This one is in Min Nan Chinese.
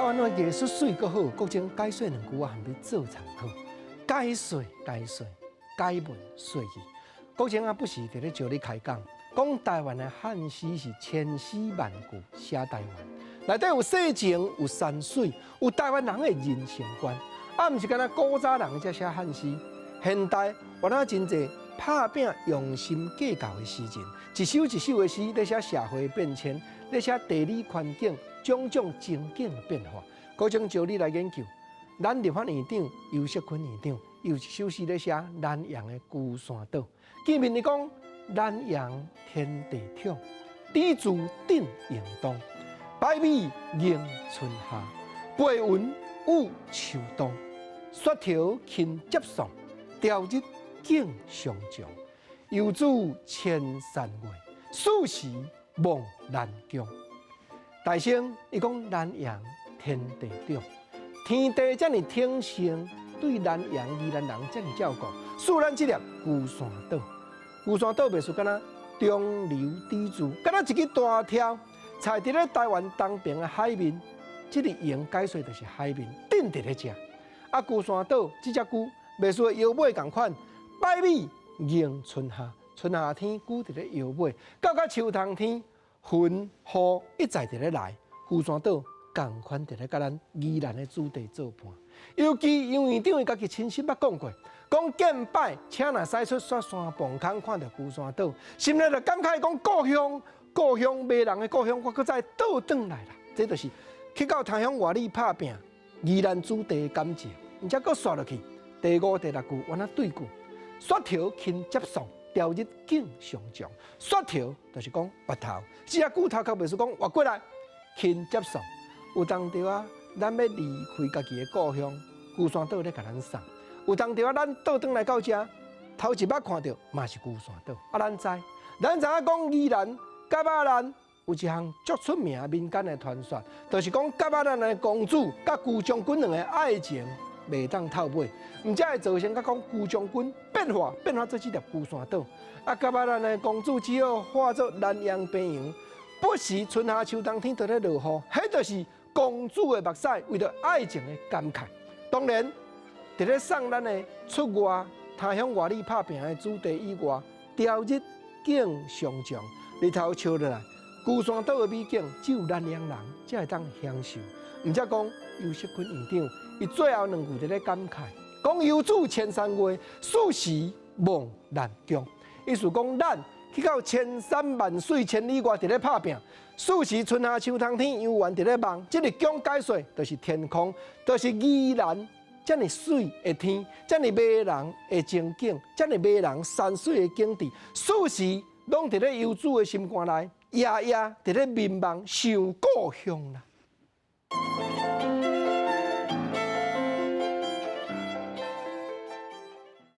灣的藝術媠閣好，國政解說兩句我含你做參考。解說解說解文說字，國政啊不時佇咧招你開講，講台灣的漢詩是千詩萬句寫台灣，內底有世情，有山水，有台灣人的人生觀，啊，毋是干焦古早人才寫漢詩，現代原來真濟拍拚用心計較的詩人，一首一首的詩咧寫社會變遷，咧寫地理環境種種情景的變化。國政招你來研究，咱立法院長游錫堃院長有一首詩咧寫南洋的龜山島，見面伊講南洋天地悵，砥柱鎮螢東，百米迎春夏，白雲舞秋冬，雪頭輕接送，朝日景雙重，遊子千山月，四時望難疆。大聲伊講南洋天地長，天地遮爾挺盛，對南洋宜蘭人遮爾照顧，賜咱這粒龜山島。龜山島袂輸敢若中流砥柱，敢若一支大柱，踩佇咧台灣東邊的海面，這個螢解說就是海面，鎮佇咧遮。啊，龜山島這隻龜袂輸腰尾仝款，百米迎春夏，春夏天龜佇咧搖尾，到到秋冬天，雲雨一再佇咧來，龜山島仝款佇咧佮咱宜蘭的主題做伴。尤其楊院長伊家己親身捌講過，講見擺車若駛出雪山磅空，看著龜山島，心內就感慨講故鄉，故鄉迷人的故鄉，我閣再倒轉來啦。這就是去到他鄉外里拍拚宜蘭主題的感情。而且閣紲落去，第五、第六句，原來對句，雪頭輕接送，朝日景相長。雪頭就是講月頭，這隻龜頭殼袂輸講活過來，輕接送。有當時啊，咱欲離開家己的故鄉，龜山島咧共咱送。有當時啊，咱倒轉來到遮，頭一擺看著嘛是龜山島。啊，咱知影講宜蘭蛤仔蘭有一項足出名民間的傳說，就是講蛤仔蘭的公主佮龜將軍兩个愛情袂當透尾，毋才會造成佮講龜將軍變化變化做這粒龜山島。啊，蛤仔蘭的公主只好化做南洋白雲，不時春夏秋冬天都咧落雨，彼就是公主的目屎，為著愛情的感慨。當然，佇咧送咱的出外他鄉外里拍拚的主題以外，朝日景相長，日頭笑落來，龜山島的美景只有南洋人才會當享受。毋才講游錫堃院長，伊最後兩句佇咧感慨，講遊子千山月，四時望難疆。意思講咱去到千山萬水千里外佇咧拍拚，四時春夏秋冬天猶原佇咧望，這个疆解說就是天空，就是宜蘭遮爾媠的天，遮爾迷人的情景，遮爾迷人山水的景致，四時攏佇咧遊子的心肝內，夜夜佇咧眠夢想故鄉啦。